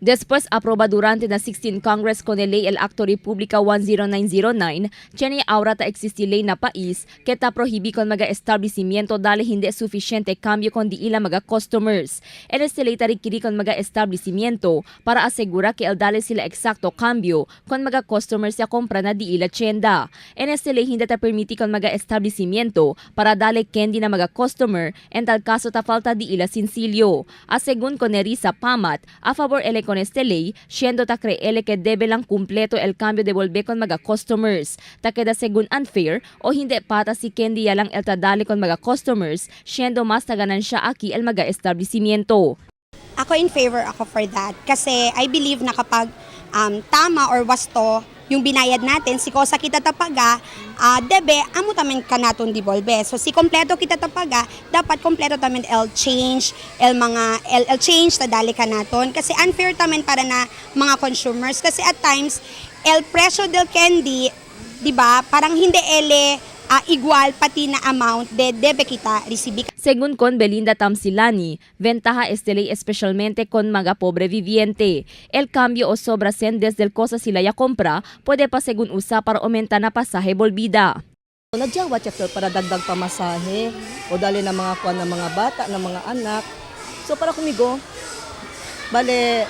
Después aproba durante na 16 Congress con el ley el Acto República 10909, tiene ahora ta existe ley na país que ta prohibi con mga establecimiento dale hindi suficiente cambio con di ila mga customers. En este ley ta requiri con mga establecimiento para asegura que el dale sila exacto cambio con mga customers ya compra na di ila tienda. En este ley hindi ta permiti con mga establecimiento para dale candy na mga customer en tal caso ta falta di ila sinsilyo. A según con Nerissa Pamat, a favor ele con este ley, siendo ta creele que debe lang kumpleto el cambio devolver con mga customers. Ta queda según unfair o hindi pata si candy ya lang el tadale con mga customers, siendo mas ta ganansya aki el mga establecimiento. Ako, in favor ako for that. Kasi I believe na kapag tama or wasto yung binayad natin, si kosa kita tapaga, debe, amo tamen kanaton devolve. So si kompleto kita tapaga, dapat kompleto tamen el change, el mga el change ta dali kanaton kasi unfair tamen para na mga consumers kasi at times el presyo del candy, 'di ba? Parang hindi ele igual pati na amount de debe kita recibi. Según con Belinda Tamsilani, ventaja este ley especialmente con mga pobre viviente. El cambio o sobra sen desde el cosa sila ya compra, puede pa según usa para aumentar na pasaje bolbida. Nadyawa chapter para dagdag pamasahe o dali na mga kuan ng mga bata, ng mga anak. So para kumigo, bale,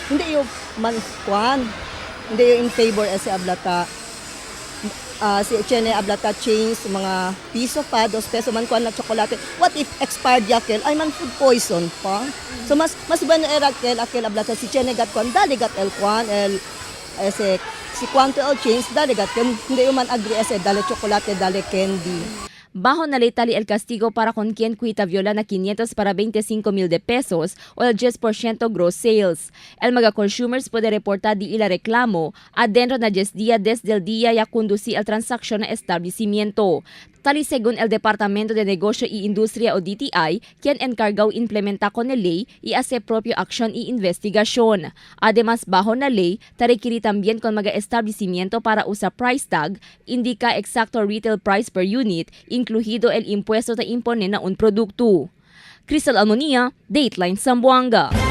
hindi yung man kuan, hindi yung in favor eh, si ablata si Chene ablata change mga piso pa, 2 peso man kuan na tsokolate. What if expired yakel ay man food poison pa? So mas mas bueno era kel akel ablata si Chene gat kuan dali gat el kuan el ese si kwanto el change dali gat ken hindi yung man agree ese dali tsokolate dali candy. Bajo na ley tali el castigo para con quien cuita viola na 500 para 25 mil de pesos o el 10% gross sales. El mga consumers puede reportar di ila reclamo adentro na 10 días desde el día ya conduci el transacción na establecimiento. Tali según el Departamento de Negocio y Industria o DTI, quien encargado implementa con el ley y hace propio acción y investigación. Además, bajo na ley, tarequiri también con mga establecimiento para usar price tag, indica exacto retail price per unit, incluido el impuesto ta impone na un producto. Crystal Almonia, Dateline Zamboanga.